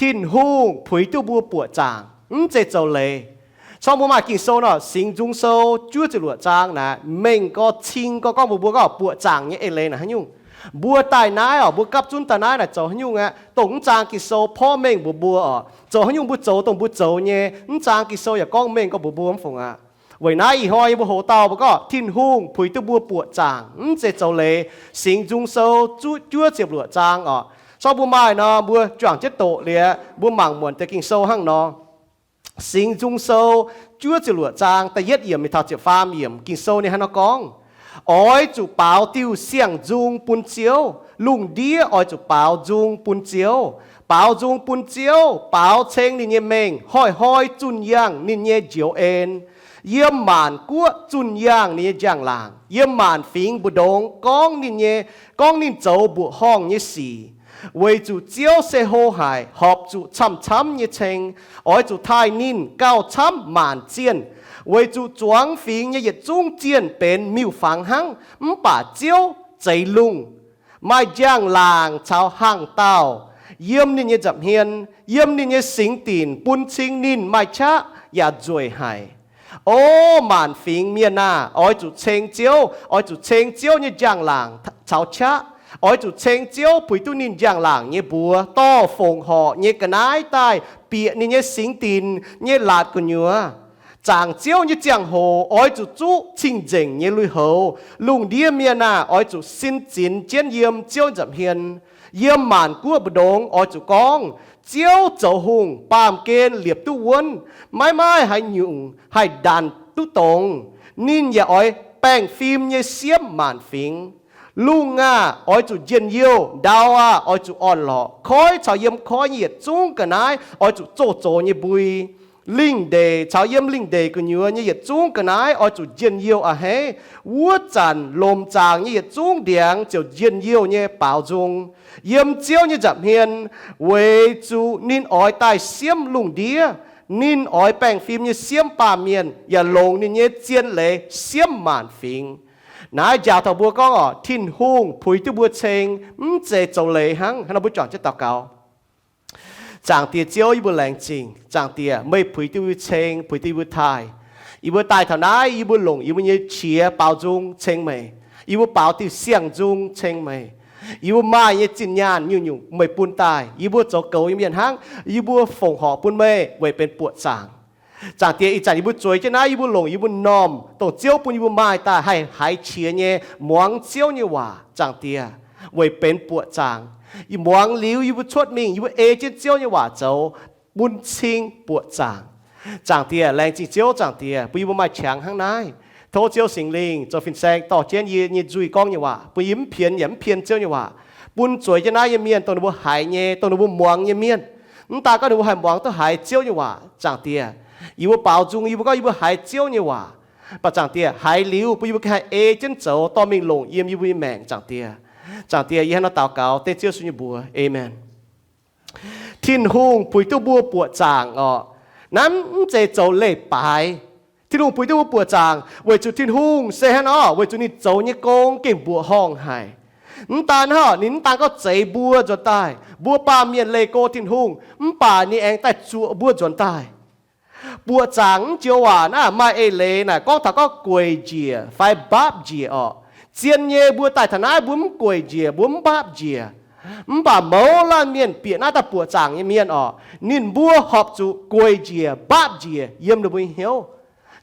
Tin-Hungh puix duqv mbuo buoqc zaangc, mv zeiz zoux leiz. Corc mbuo maaih Ging-Sou nor, Singx Nzung Sou juov ziepc luoqc zaang naaic, mengh gorx cing gorx gorngv mbuox mbuo gorngv buoqc zaangc nyei eix leiz naaic haaix nyungc. Mbuo daaih naaiv oc, mbuo gapv zunv daaih naaiv naaic zoux haaix nyungc aqv, dongh mv zaang Ging-Sou porv mengh mbuox mbuo oc. Zoux haaix nyungc mbuo zoux dongh mbuo zoux nyei, mv zaang Ging-Sou yaac gorngv mengh gorx mbuox mbuo mv fungc aqv. Weic naaiv ih hnoi yie mbuo hoc dauh mbuo gorngv Tin-Hungh puix duqv mbuo buoqc zaangc, mv zeiz zoux leiz. Singx Nzung Sou juov ziepc luoqc zaang oc. Corc mbuo maaih nor, mbuo juangc jienv doqc liuz, mbuo mangc muonc deix Ging-Sou hnangv nor. Singx Nzung Sou juov ziepc luoqc zaang da'yietv yiemc mingh taux ziepc faam yiemc, Ging-Sou ninh hnangv nor gorngv, Oix zuqc baaux diuh siang-nzung bun Ziouv. Lungh ndiev oix zuqc baaux nzung bun Ziouv. Baaux nzung bun Ziouv, baaux ceng ninh nyei mengh, hnoi-hnoi zunh yangh ninh nyei njoux en. Yiem maanc guoqv zunh yangh ninh nyei njang-laangc. Yiem maanc fingx mbu'ndongx gorngv ninh nyei, gorngv ninh zoux mbuoqc horngh nyei sic. Weic zuqc Ziouv se hlo haic, horpc zuqc camv-camv nyei ceng. Oix zuqc taaih ninh gauh camv maanc zienh. Weic zuqc zuangx fingx nyei yietc zungv zienh benx miuc-fangx hnangv, mv baac Ziouv zeix lungh. Maaih njang-laangc caux hangh dauh yiem ninh nyei nza'hmien, yiem ninh nyei singx dinc bun cing ninh maaih qaqv yaac nzueic haic. O maanc fingx mienh aah! Oix zuqc ceng Ziouv, oix zuqc ceng Ziouv nyei njang-laangc caux qaqv. Oix zuqc ceng Ziouv puix duqv ninh njang-laangc nyei mbuox, dorh fongc horc nyei ga'naaiv daaih bieqc ninh nyei singx dinc nyei laatc gu'nyuoz. Zaangc Ziouv nyei ziangh hoc oix zuqc zuqv cing-nzengc nyei lui-houx. Lungh ndiev mienh aah! Oix zuqc sin zinx jienv yiem Ziouv nza'hmien. Yiem maanc guoqv mbu'ndongx oix zuqc gorngv, Ziouv zoux hungh, baamh gen liepc duqv wuonv. Maiv maaih haaix nyungc haih ndanc duqv dongz. Ninh yaac oix baengh fim nyei siemv maanc fingx. Lungh aah! Oix zuqc njien-youh. Ndau aah! Oix zuqc orn-lorqc. Koiv caux yiem koiv nyei yietc zungv ga'naaiv oix zuqc zoh zox nyei mbui. Lingh ndeic caux yiem lingh ndeic gu'nyuoz nyei yietc zungv ga'naaiv oix zuqc njien-youh a'hneiv. Wuov zanc lomc zaangc nyei yietc zungv ndiangx ziouc njien-youh nyei baaux nzung yiem Ziouv nyei nza'hmien, weic zuqc ninh oix daaih siemv lungh ndiev. Ninh oix baengh fim nyei siemv baamh mienh yaac longc ninh nyei zien leiz siemv maanc fingx. Naaiv njaaux taux mbuo gorngv oc, Tin-Hungh puix duqv mbuo ceng mv zeiz zoux leiz hnangv. Hnangv nor mbuo juangc jienv daux gaux. Zaangc Diex Ziouv, yie mbuo laengz zingh. Zaangc Diex, meih puix duqv yie mbuo ceng, puix duqv yie mbuo taaih. Yie mbuo daaih taux naaiv, yie mbuo longc yie mbuo nyei qiex baaux nzung ceng meih. Yie mbuo baaux diuh siang-nzung ceng meih. Yie mbuo maaih nyei zinh nyaanh nyungc-nyungc meih bun daaih. Yie mbuo zoux goux nyei mienh hnangv, yie mbuo fongc horc bun meih weic benx buoqc zaangc. Zaangc Diex, ih zanc yie mbuo zueiz jienv naaiv, yie mbuo longc yie mbuo m'normh dongh Ziouv bun yie mbuo maaih daaih haih haiz qiex nyei muangx Ziouv nyei waac. Zaangc Diex, weic benx buoqc zaangc. Yie muangx liuz yie mbuo cuotv mingh, yie mbuo ei jienv Ziouv nyei waac zoux, bun cing buoqc zaangc. Zaangc Diex, laengz zingh Ziouv. Zaangc Diex, bun yie mbuo maaih qangx hnangv naaiv. Tov Ziouv Singx Lingh zoux fin-saeng dorh jienv yie nyei nzuih gorngv nyei waac, bun yie mv pienx yaac mv pien Ziouv nyei waac. Bun zueiz jienv naaiv nyei mienh dongh ninh mbuo haiz nyei, dongh ninh mbuo muangx nyei mienh, mv daan gorngv ninh mbuo haih muangx duqv haiz Ziouv nyei waac. Zaangc Diex, yie mbuo baaux nzung, yie mbuo gorngv yie mbuo haiz Ziouv nyei waac. Mv baac Zaangc Diex, haiz liuz bun yie mbuo ganh haih ei jienv zoux dorh mingh longc yiem yie mbuo nyei maengc. Zaangc Diex, Zaangc Diex, yie hnangv naaiv daux gaux dengv Ziouv Yesu nyei mbuox. Aamen. Tin-Hungh puix duqv mbuo buoqc zaangc orqc. Naaiv mv zeiz zoux leiz-baaix. Tin-Hungh puix duqv mbuo buoqc zaangc weic zuqc Tin-Hungh se hnangv nor, weic zuqc ninh zoux nyei gong gengh mbuoqc horngh haic. Mv daan hnangv, ninh mv daan gorngv zeix mbuo nzuonx daaih, mbuo baamh mienh leih go Tin-Hungh, mv baac ninh aengx daaih zuoqc mbuo nzuonx daaih. Buoqc zaangc mv joux waac naaiv maaih eix leiz naaic gorngv taux gorngv gueic njiec fai mbaapv njiec orqc. Zien nyei mbuo daaih taux naaiv mbuo mv gueic njiec, mbuo mv mbaapv njiec. Mv baac mouz laanh mienh bieqc naaiv daaih buoqc zaangc nyei mienh orqc, ninh mbuo horpc zuqc gueic njiec mbaapv njiec yiem ninh mbuo nyei hnyouv.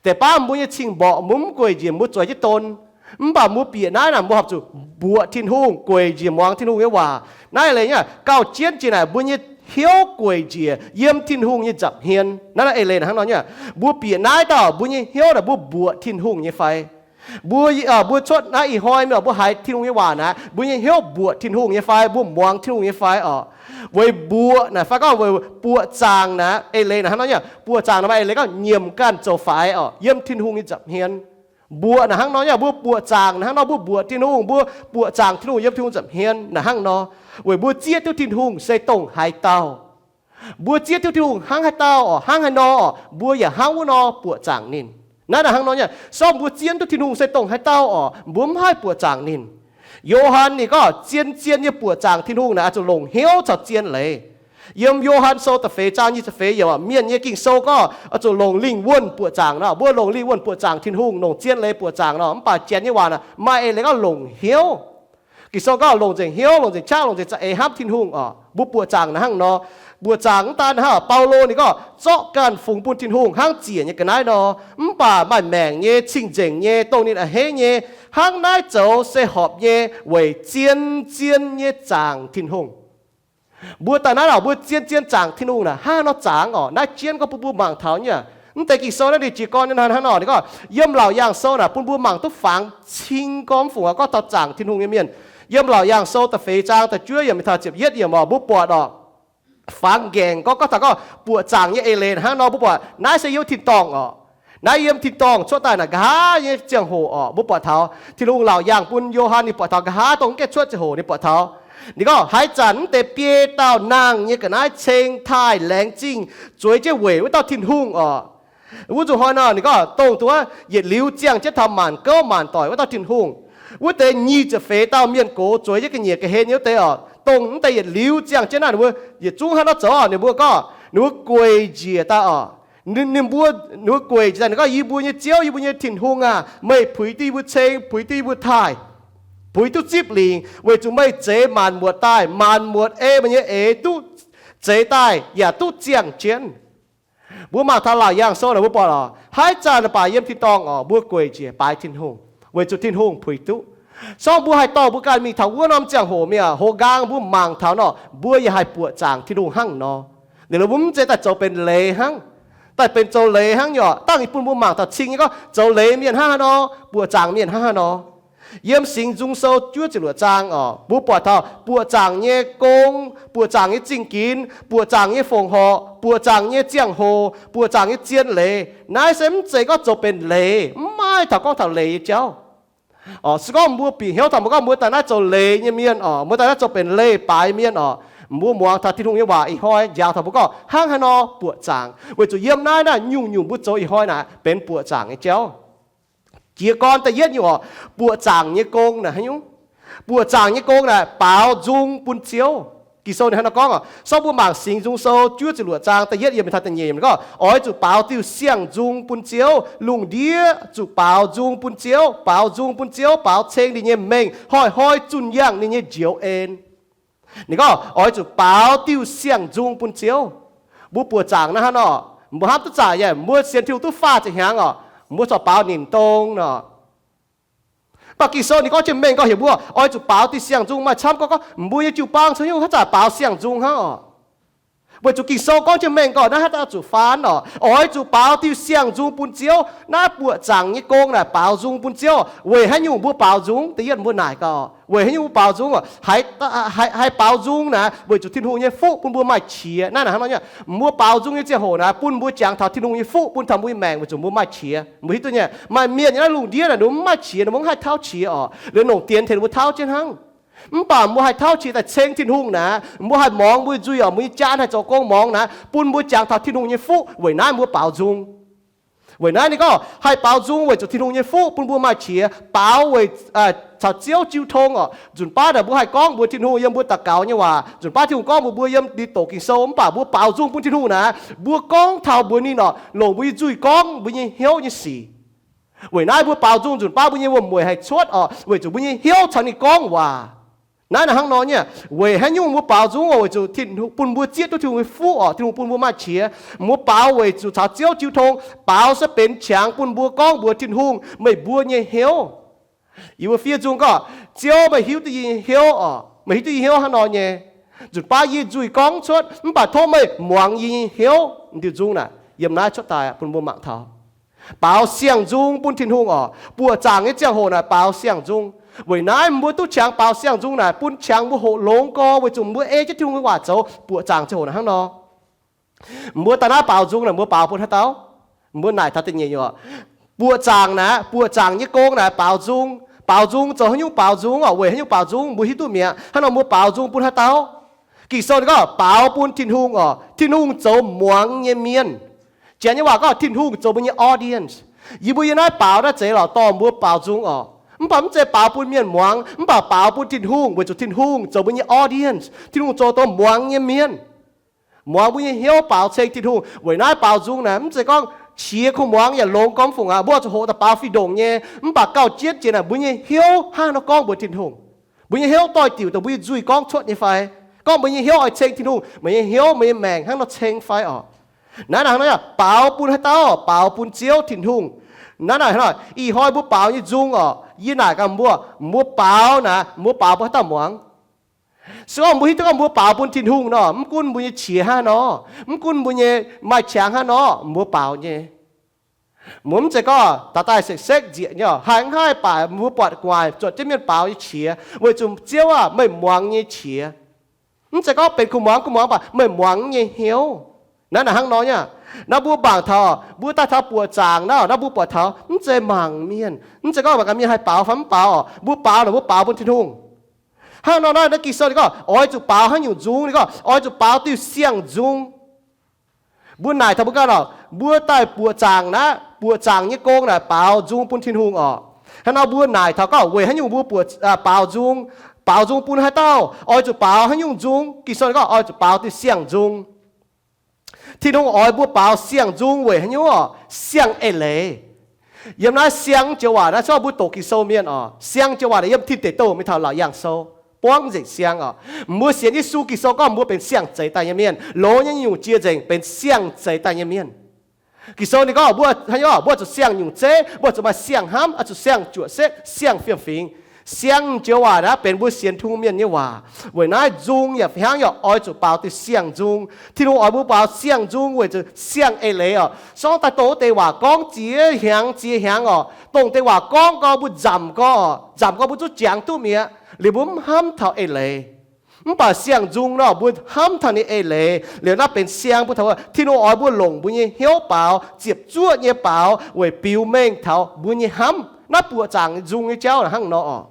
Deix baav mbuo nyei cing-mborqc mbuo mv gueic njiec mbuo zueiz jienv don. Mv baac mbuo bieqc naaiv naaic mbuo horpc zuqc mbuoqc Tin-Hungh, gueic njiec muangx Tin-Hungh nyei waac. Naaiv eix leiz nyei gauh jienv jiex naaic mbuo nyei hnyouv gueic njiec yiem Tin-Hungh nyei nza'hmien. Naaiv eix leiz naaic hnangv nor nyei, mbuo bieqc naaiv dauh mbuo nyei hnyouv naaic mbuo mbuoqc Tin-Hungh nyei fai? Mbuo, mbuo cuotv naaiv ih hnoi mingh mbuo haiz Tin-Hungh nyei waac naaic, mbuo nyei hnyouv mbuoqc Tin-Hungh nyei fai, mbuo muangx Tin-Hungh nyei fai orqc? Weic mbuoqc naaic fai gorngv weic buoqc zaangc naaic, eix leiz naaic hnangv nor nyei, buoqc zaangc naaic maaih eix leiz gorngv nyiemc ganh zoux faix orqc, yiem Tin-Hungh nyei nza'hmien. Mbuoqc naaic hnangv nor nyei, mbuo buoqc zaangc naaic hnangv nor, mbuo mbuoqc Tin-Hungh, mbuo buoqc zaangc Tin-Hungh yiem Tin-Hungh nza'hmien naaic hnangv nor, weic mbuo zieqv duqv Tin-Hungh se dongh haaix dauh. Mbuo zieqv duqv Tin-Hungh hnangv haaix dauh orqc, hnangv haaix nor orqc, mbuo yaac hnangv wuov nor buoqc zaangc ninh. Naaiv naaic hnangv nor nyei, se gorngv mbuo zieqv duqv Tin-Hungh se dongh haaix dauh orqc, mbuo mv haih buoqc zaangc ninh. Yo^han ninh gorngv zien-zien nyei buoqc zaangc Tin-Hungh naaic oix zuqc longc hnyouv caux zien leiz. Yiem Yo^han Sou da'feix zaang nyic ziepc feix yiemc, mienh nyei Ging-Sou gorngv oix zuqc longc lingh wuonh buoqc zaangc nor. Mbuo longc lingh wuonh buoqc zaangc Tin-Hungh, longc zien leiz buoqc zaangc nor. Mv baac Janx nyei waac naaic maaih eix leiz gorngv longc hnyouv. Ging-Sou gorngv longc nzengc hnyouv, longc nzengc qaqv, longc nzengc za'eix hnamv Tin-Hungh oc. Mbuo buoqc zaangc naaiv hnangv nor. Buoqc zaangc mv daan hnangv Baulo ninh gorngv zorqv ganh fungx bun Tin-Hungh hnangv ziec nyei ga'naaiv nor, mv baac maaih maengc nyei, cing-nzengc nyei, dongh ninh a'hneiv nyei, hnangv naaiv zoux se horpc nyei weic zien-zien nyei zaangc Tin-Hungh. Mbuo daaih naaiv lorqc, mbuo zien-zien zaangc Tin-Hungh naaic hnangv haaix nor zaangc oc? Naaiv jienv gorngv bun mbuo mangc taux nyei. Mv deix Ging-Sou naaiv ninh jiez gorn nyei hnangv nor, ninh gorngv yiem Laauc Yaangh Sou naaic bun mbuo mangc duqv fangx cing gorngv mv fungc gorngv taux zaangc Tin-Hungh nyei mienh. Yiem Laauc Yaangh Sou da'feix zaang da'juov yiemc mingh taux ziepc yietv yiemc oc, mbuo buatc oc, fangx nqaengc gorngv, gorngv taux gorngv buoqc zaangc nyei eix leiz hnangv nor. Mbuo buatc naaiv se yiem tin-dorngh oc. Naaiv yiem tin-dorngh cuotv daaih naaic nqa'haav nyei ziangh hoc oc, mbuo buatc taux Tin-Hungh laauc yaangh bun Yo^han ninh buatc taux nqa'haav dongh mv gaengh cuotv ziangh hoc ninh buatc taux. Ninh gorngv haaix zanc mv deix biei dauh nangh nyei ga'naaiv ceng taaih laengz zingh zueiz jienv weic wuov dauh Tin-Hungh oc. Wuov nzunc hnoi nor ninh gorngv dongh duqv yietc liuz ziangh jienv taux maanc gouv maanc doic wuov dauh Tin-Hungh. Wuov deix nyic ziepc feix dauh mienh gox zueiz jienv ga'nyiec ga'hlen nyei wuov deix oc, dongh mv deix yietc liuz ziangh jienv naaiv ninh mbuo yietc zungv hnangv naaiv zoux oc, ninh mbuo gorngv ninh mbuo gueic njiec daaih oc. Ninh, ninh mbuo, ninh mbuo gueic njiec daaih ninh gorngv, yie mbuo nyei Ziouv, yie mbuo nyei Tin-Hungh aah! Meih puix duqv yie mbuo ceng, puix duqv yie mbuo taaih, puix duqv zipv lingc, weic zuqc meih zeix maanc muotc daaih, maanc muotc ei meih nyei eix duqv zeix daaih yaac duqv ziangh jienv. Mbuo mangc taux Laauc Yaangh Sou naaic mbuo buatc oc, haaix zanc naaic baac yiem tin-dorngh oc, mbuo gueic njiec baaix Tin-Hungh weic zuqc Tin-Hungh puix duqv. Sorng mbuo haih dorh mbuo ganh mingh taux wuov norm ziangh hoc mi'aqv, hoz nqaang mbuo mangc taux nor, mbuo yaac haih buoqc zaangc Tin-Hungh hnangv nor. Liuz mbuo mv zeiz daaih zoux benx leiz hnangv, daaih benx zoux leiz hnangv nyei oc. Dangh bun mbuo mangc taux cing nyei gorngv zoux leiz mienh hnangv haaix nor, buoqc zaangc mienh hnangv haaix nor. Yiem Singx Nzung Sou juov ziepc luoqc zaang oc, mbuo buatc taux buoqc zaangc nyei gong, buoqc zaangc nyei zingh ginx, buoqc zaangc nyei fongc horc, buoqc zaangc nyei ziangh hoc, buoqc zaangc nyei zien leiz. Naaiv se mv zeiz gorngv zoux benx leiz, mv maaih taux gorngv taux leiz nyei jauv. Oc, se gorngv mbuo bieqc hnyouv taux mbuo gorngv mbuo daaih naaiv zoux leiz nyei mienh oc, mbuo daaih naaiv zoux benx leiz-baaix mienh oc, mbuo muangx taux Tin-Hungh nyei waac ih hnoi njaaux taux mbuo gorngv hnangv haaix nor buoqc zaangc, weic zuqc yiem naaiv naaiv nyungc-nyungc mbuo zoux ih hnoi naaic benx buoqc zaangc nyei jauv. Jiez gorn da'yietv nyungc oc, buoqc zaangc nyei gong naaic haaix nyungc? Buoqc zaangc nyei gong naaic baaux nzung bun Ziouv. Ging-Sou ninh hnangv naaiv gorngv oc, sorng mbuo mangc Singx Nzung Sou juov ziepc luoqc zaang da'yietv yiem mingh taux da'nyeic yiemc gorngv, oix zuqc baaux diuh siang-nzung bun Ziouv. Lungh ndiev zuqc baaux nzung bun Ziouv, baaux nzung bun Ziouv, baaux ceng ninh nyei mengh, hnoi-hnoi zunh yangh ninh nyei njoux en. Ninh gorngv oix zuqc baaux diuh siang-nzung bun Ziouv. Mbuo buoqc zaangc naaiv hnangv nor, mbuo hnamv duqv zaqc yaac mbuo sienx Tin-Hungh duqv faah ziepc hnyangx oc, mbuo corc baaux nimc dong nor. Mv baac Ging-Sou ninh gorngv jienv mengh gorngv heuc mbuo oix zuqc baaux diuh siang-nzung. Maaih camv gorngv, gorngv mbuo nyei jiu-baang cou hnyouv haaix zanc baaux siang-nzung hnangv oc. Weic zuqc Ging-Sou gorngv jienv mengh gorngv naaiv haaix dauh zuqc faan oc, oix zuqc baaux diuh siang-nzung bun Ziouv. Naaiv buoqc zaangc nyei gong naaic baaux nzung bun Ziouv. Weic haaix nyungc mbuo baaux nzung? Da'yietv mbuo naaic gaax, weic haaix nyungc mbuo baaux nzung oc? Haih baaux nzung naaic weic zuqc Tin-Hungh nyei fuqv bun mbuo maaih qiex. Naaiv naaic hnangv nor nyei, mbuo baaux nzung nyei ziangh hoc naaic bun mbuo jangx taux Tin-Hungh nyei fuqv bun taux mbuo nyei maengc weic zuqc mbuo maaih qiex. Mbuo hiuv duqv nyei, maaih mienh yiem naaiv lungh ndiev naaic ninh mbuo mv maaih qiex, ninh mbuo mv haih tauv qiex oc, liuz longc dienx tengx ninh mbuo tauv jienv hnangv. Mv baac mbuo haih tauv qiex daaih ceng Tin-Hungh naaic, mbuo haih muangx mbuo nyei nzuih oc, mbuo nyei jaan haih zoux gong muangx naaic, bun mbuo jangx taux Tin-Hungh nyei fuqv. Weic naaiv mbuo baaux nzung. Weic naaiv ninh gorngv haih baaux nzung weic zuqc Tin-Hungh nyei fuqv bun mbuo maaih qiex, baaux weic caux Ziouv jiu tong oc. Nzunc baav naaic mbuo haih gorngv mbuox Tin-Hungh yiem mbuo daux gaux nyei waac. Nzunc baav Tin-Hungh gorngv mbuox mbuo yiem doqc Ging-Sou, mv baac mbuo baaux nzung bun Tin-Hungh naaic, mbuo gorngv taux mbuox ninh oc, longc mbuo nyei nzuih gorngv, mbuo nyei hnyouv nyei sic. Weic naaiv mbuo baaux nzung nzunc baav mbuo nyei wuom-mueic haih cuotv oc, weic zuqc mbuo nyei hnyouv caux ninh gorngv waac. Naaiv naaic hnangv nor nyei, weic haaix nyungc mbuo baaux nzung oc? Weic zuqc Tin-Hungh bun mbuo zieqv duqv Tin-Hungh nyei fuqv oc, Tin-Hungh bun mbuo maaih qiex. Mbuo baaux weic zuqc caux Ziouv jiu tong, baaux se benx qangx bun mbuo gorngv mbuox Tin-Hungh meih mbuo nyei hnyouv. Yie mbuo fiev nzung gorngv, Ziouv, meih hiuv duqv yie nyei hnyouv oc. Meih hiuv duqv yie hnyouv hnangv nor nyei. Nzunc baav yie nzuih gorngv cuotv, mv baac tov meih muangx yie nyei hnyouv. Diuh nzung naaic yiem naaiv cuotv daaih bun mbuo mangc taux. Baaux siang-nzung bun Tin-Hungh oc. Buoqc zaangc nyei ziangh hoc naaic baaux siang-nzung. Weic naaiv mbuo duqv qangx baaux siang-nzung naaic bun qangx mbuo hoqc longx gorx, weic zuqc mbuo ei jienv Tin-Hungh nyei waac zoux. Buoqc zaangc ziangh hoc naaic hnangv nor. Mbuo daaih naaiv baaux nzung naaic mbuo baaux bun haaix dauh? Mbuo naaic taux da'nyeic nyungc oc. Buoqc zaangc naaic, buoqc zaangc nyei gong naaic baaux nzung. Baaux nzung zoux haaix nyungc baaux nzung oc? Weic haaix nyungc baaux nzung? Mbuo hiuv duqv mi'aqv. Hnangv nor mbuo baaux nzung bun haaix dauh? Ging-Sou ninh gorngv baaux bun Tin-Hungh oc. Tin-Hungh zoux muangx nyei mienh. Janx nyei waac gorngv Tin-Hungh zoux mbuo nyei audience. Yie mbuo yiem naaiv baaux naaiv zeiz lorqc dorh mbuo baaux nzung oc. Mv baac mv zeiz baaux bun mienh muangx, mv baac baaux bun Tin-Hungh, weic zuqc Tin-Hungh zoux mbuo nyei audience. Tin-Hungh zoux dongh muangx nyei mienh. Muangx mbuo nyei hnyouv baaux ceng Tin-Hungh. Weic naaiv baaux nzung naaic mv zeiz gorngv qiex kuv muangx yaac longx gormx fungc aqv. Mbuo zuqc hoqc daaih baaux fih ndongc nyei, mv baac gauh jienv jiex naaic mbuo nyei hnyouv hnangv haaix nor gorngv mbuox Tin-Hungh. Mbuo nyei hnyouv doix-diuc dongh mbuo nyei nzuih gorngv cuotv nyei fai? Gorngv mbuo nyei hnyouv oix ceng Tin-Hungh, meih nyei hnyouv, meih nyei maengc hnangv nor ceng fai orqc? Naaiv naaic hnangv nor, baaux bun haaix dauh? Baaux bun Ziouv Tin-Hungh. Naaiv naaic hnangv nor, ih hnoi mbuo baaux nyei nzung orqc, yie naaic gaax mbuo, mbuo baaux naaic, mbuo baaux bun haaix dauh muangx? Se gorngv mbuo hiuv duqv gorngv mbuo baaux bun Tin-Hungh nor, mv gunv mbuo nyei qiex hnangv haaix nor, mv gunv mbuo nyei maaih qangx hnangv haaix nor, mbuo baaux nyei. Mbuo mv zeiz gorngv taux daaih sekv-sekv nzieqc nyei, haih mv haih baac mbuo buatc gu'nguaaic zuotc jienv mienh baaux nyei qiex, weic zuqc Ziouv aah, meih muangx nyei qiex. Mv zeiz gorngv benx kuv muangx, kuv muangx baac meih muangx nyei hnyouv. Naaiv naaic hnangv nor nyei. Naaiv mbuo mangc taux, mbuo daaih taux buoqc zaangc naaiv, naaiv mbuo buatc taux mv zeiz mangc mienh. Mv zeiz gorngv mangc gaax mienh haih baaux fai mv baaux. Mbuo baaux naaic, mbuo baaux bun Tin-Hungh. Hnangv nor naaiv, naaiv Ging-Sou ninh gorngv oix zuqc baaux haaix nyungc nzung, ninh gorngv oix zuqc baaux diuh siang-nzung. Mbuo naaic taux mbuo ganh orqc, mbuo daaih buoqc zaangc naaiv, buoqc zaangc nyei gong naaic baaux nzung bun Tin-Hungh orqc. Hnangv nor mbuo naaic taux gorngv weic haaix nyungc mbuo buoqc, baaux nzung, baaux nzung bun haaix dauh, oix zuqc baaux haaix nyungc nzung. Ging-Sou ninh gorngv oix zuqc baaux diuh siang-nzung. Tin-Hungh oix mbuo baaux siang-nzung weic haaix nyungc orqc? Siang eix leiz. Yiem naaiv siang joux waac naaiv, se gorngv mbuo doqc Ging-Sou mienh orqc, siang joux waac naaic yiem Tin Deic Douh mingh taux Laauc Yaangh Sou buangv nzengc siang orqc. Mbuo sienx Yesu Ging-Sou gorngv mbuo benx siang-zeix daaih nyei mienh, loz nyei nyungc jiex nzengc benx siang-zeix daaih nyei mienh. Ging-Sou ninh gorngv mbuo haaix nyungc, mbuo zuqc siang nyungc zeiv, mbuo zuqc maaih siang-hnamv, zuqc siang-juoqc setv, siang-fiem-fingx. Siang joux waac naaiv benx mbuo sienx Tin-Hungh mienh nyei waac. Weic naaiv nzung yaac fih hnangv yaac oix zuqc baaux diuh siang-nzung. Tin-Hungh oix mbuo baaux siang-nzung weic zuqc siang eix leiz orqc. Se gorngv daaih dongh wuov deix waac gorngv ziex hnyangx ziex hnyangx orqc, dongh deix waac gorngv gau mbuo nzamc gau, nzamc gau mbuo zungv jangx duqv mi'aqv, liuz mbuo mv hnamv taux eix leiz. Mv baac siang-nzung nor mbuo hnamv taux ninh eix leiz liuz, naaiv benx siang mbuo taux Tin-Hungh oix mbuo longc mbuo nyei hnyouv baaux, ziepc zuoqv nyei baaux weic biux mengh taux mbuo nyei hnamv. Naaiv buoqc zaangc nzung nyei jauv hnangv nor orqc.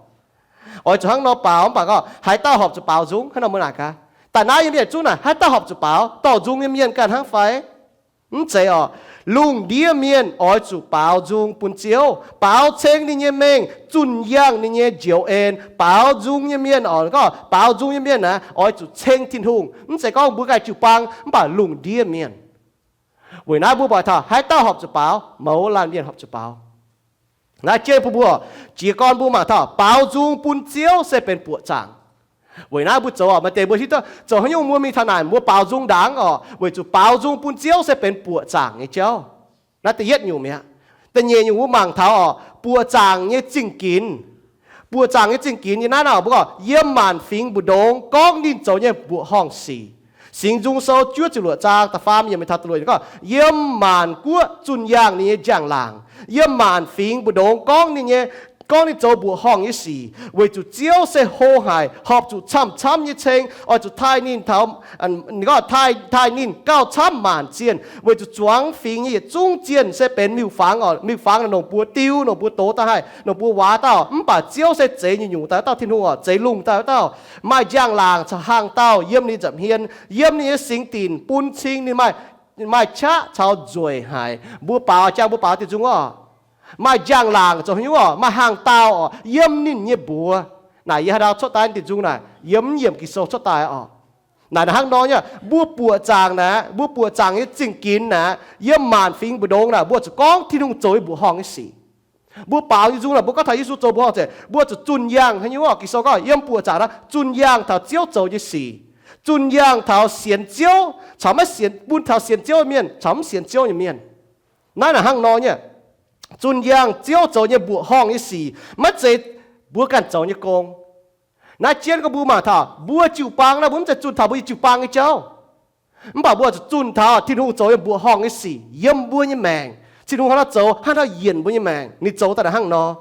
Oix zuqc hnangv nor baaux, mv baac gorngv haaix dauh horpc zuqc baaux nzung? Hnangv nor mbuo naaic gaax, daaih naaiv yiem mienh zungv naaic haaix dauh horpc zuqc baaux? Dorh nzung nyei mienh ganh hnangv fai? Mv zeiz orqc. Lungh ndiev mienh oix zuqc baaux nzung bun Ziouv, baaux ceng ninh nyei mengh, zunh yangh ninh nyei njoux en. Baaux nzung nyei mienh orqc, gorngv baaux nzung nyei mienh naaic oix zuqc ceng Tin-Hungh. Mv zeiz gorngv mbuo ganh jiu-baang, mv baac lungh ndiev mienh. Weic naaiv mbuo buatc taux haaix dauh horpc zuqc baaux? Mouz laanh mienh horpc zuqc baaux. Naaiv jienv bun mbuo, jiez gorn mbuo mangc taux baaux nzung bun Ziouv se benx buoqc zaangc. Weic naaiv mbuo zoux orqc, maaih deix mbuo hiuv duqv zoux haaix nyungc mbuo mingh taux naaic mbuo baaux nzung ndaangc orqc, weic zuqc baaux nzung bun Ziouv se benx buoqc zaangc nyei jauv. Naaiv da'yietv nyungc mi'aqv. Da'nyeic nyungc mbuo mangc taux orqc, buoqc zaangc nyei zingh ginx. Buoqc zaangc nyei zingh ginx nyei naaiv nor mbuo gorngv yiem maanc fingx mbu'ndongx gorngv ninh zoux nyei mbuoqc horngh sic. Singx Nzung Sou juov ziepc luoqc zaang da'faam yiemc mingh taux da'luoqc gorngv, yiem maanc guoqv zunh yangh ninh nyei njang-laangc, yiem maanc fingx mbu'ndongx gorngv ninh nyei, gorngv ninh zoux mbuoqc horngh nyei sic, weic zuqc Ziouv se hlo haic, horpc zuqc camv-camv nyei ceng, oix zuqc taaih ninh taux, taaih, taaih ninh gauh camv maanc zienh, weic zuqc zuangx fingx nyei yietc zungv zienh se benx miuc-fangx orqc. Miuc-fangx naaic longc buoz diu, longc buoz doz daaih haih, longc buoz waac dauh. Mv baac Ziouv se zeix nyungc-nyungc daaih wuov dauh, Tin-Hungh orqc, zeix lungh daaih wuov dauh, maaih njang-laangc caux hlang dauh yiem ninh nza'hmien, yiem ninh nyei singx dinc bun cing ninh maaih, maaih qaqv caux nzueic haic. Mbuo baaux jangx, mbuo baaux diuh nzung orqc, maaih njang-laangc zoux haaix nyungc orqc, maaih hlang dauh orqc, yiem ninh nyei mbuox. Naaic yie haaix ndau cuotv daaih diuh nzung naaic, yiem mv yiemc Ging-Sou cuotv daaih orqc. Naaic naaic hnangv nor nyei, mbuo buoqc zaangc naaic, mbuo buoqc zaangc nyei zingh ginx naaic, yiem maanc fingx mbu'ndongx naaic, mbuo zuqc gorngv Tin-Hungh zoux nyei mbuoqc horngh nyei sic. Mbuo baaux nyei nzung naaic, mbuo gorngv taux Yesu zoux mbuoqc horngh zeiz, mbuo zuqc zunh yangh haaix nyungc orqc? Ging-Sou gorngv yiem buoqc zaangc naaic zunh yangh taux Ziouv zoux nyei sic, zunh yangh taux sienx Ziouv caux maiv sienx, bun taux sienx Ziouv nyei mienh caux mv sienx Ziouv nyei mienh. Naaiv naaic hnangv nor nyei, zunh yangh Ziouv zoux nyei mbuoqc horngh nyei sic, maiv zeiz mbuo ganh zoux nyei gong. Naaiv jienv gorngv mbuo mangc taux mbuo jiu-baang naaiv, mbuo mv zeiz zunh taux mbuo nyei jiu-baang nyei jauv, mv baac mbuo zuqc zunh taux Tin-Hungh zoux nyei mbuoqc horngh nyei sic yiem mbuo nyei maengc. Tin-Hungh hnangv haaix nor zoux, hnangv haaix nor yienc mbuo nyei maengc, ninh zoux daaih naaic hnangv nor.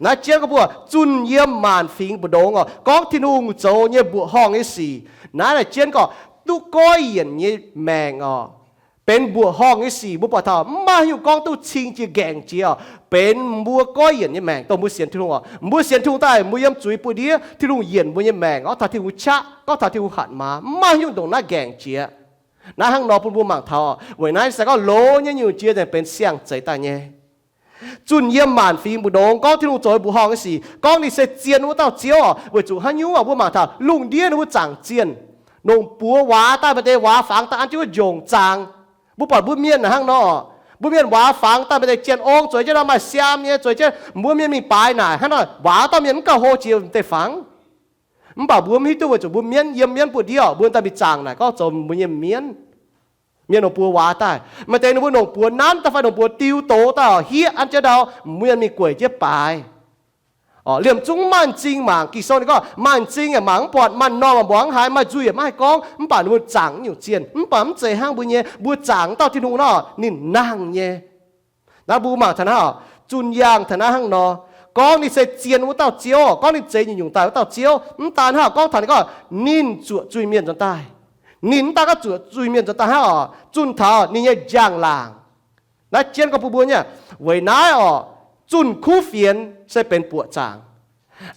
Naaiv jienv gorngv mbuo zunh yiem maanc fingx mbu'ndongx orqc, gorngv Tin-Hungh zoux nyei mbuoqc horngh nyei sic. Naaiv naaic jienv gorngv duqv goiv yienc nyei maengc orqc, benx mbuoqc horngh nyei sic. Mbuo buatc taux mv maaih haaix nyungc gorngv duqv cing jiex nqaengc jiex orqc, benx mbuo goiv yienc nyei maengc dongh mbuo sienx Tin-Hungh orqc. Mbuo sienx Tin-Hungh daaih, mbuo yiem zuiz buoz-ndiev, Tin-Hungh yienc mbuo nyei maengc, gorngv taux Tin-Hungh qaqv, gorngv taux Tin-Hungh hatc maaz, mv maaih haaix nyungc ndongc naaiv nqaengc jiex. Naaiv hnangv nor bun mbuo mangc taux orqc, weic naaiv se gorngv loz nyei nyungc jiex nzengc benx siang-zeix daaih nyei. Zunh yiem maanc fingx mbu'ndongx gorngv Tin-Hungh zoux mbuoqc horngh nyei sic, gorngv ninh se zien wuov dauh Ziouv orqc. Weic zuqc haaix nyungc orqc? Mbuo mangc taux lungh ndiev ninh mbuo zaangc zienh, Nongc buoz waac daaih maaih deix waac fangx daaih an jienv wuov njongc zaangc. Mbuo buatc mbuo mienh naaic hnangv nor. Mbuo mienh waac fangx daaih maaih deix jien ong zueiz jienv nor maaih siaam nyei, zueiz jienv mbuo mienh mingh baaix naaic hnangv nor, waac dauh mienh mv gauh hlo jiex deix fangx. Mv baac mbuo mv hiuv duqv weic zuqc mbuo mienv, yiem mienv buoz-ndiev oc, mbuo daaih mingh zaangc naaic gorngv zoux mbuo nyei mienv. Mienh nongc buoz waac daaih, maaih deix ninh mbuo nongc buoz nanv daaih fai nongc buoz diu doz daaih oc, hieqv an jienv ndau, mbuo mienh mingh gueic jienv baaix. Liemh zungv maaih m'zing mangc. Ging-Sou ninh gorngv maaih m'zing yaac mangc mv buatc, maaih m'normh yaac mbuangz mv haiz, maaih nzuih yaac maiv haih gorngv. Mv baac ninh mbuo zaangc nyungc zienh, mv baac mv zeiz hnangv mbuo nyei. Mbuo zaangc dauh Tin-Hungh nor, ninh nangh nyei. Naaiv mbuo mangc taux naaiv oc, zunh yaangh taux naaiv hnangv nor, gorngv ninh se zien wuov dauh Ziouv, gorngv ninh zeix nyungc-nyungc daaih wuov dauh Ziouv. Mv daan hnangv, gorngv taux ninh gorngv ninh zuoqc zuiz-mienh nzuonx daaih. Ninh mv daan gorngv zuoqc zuiz-mienh nzuonx daaih hnangv oc, zunh taux ninh nyei njang-laangc. Naaiv jienv gorngv bun mbuo nyei, weic naaiv oc, zunh kuv fienx se benx buoqc zaangc.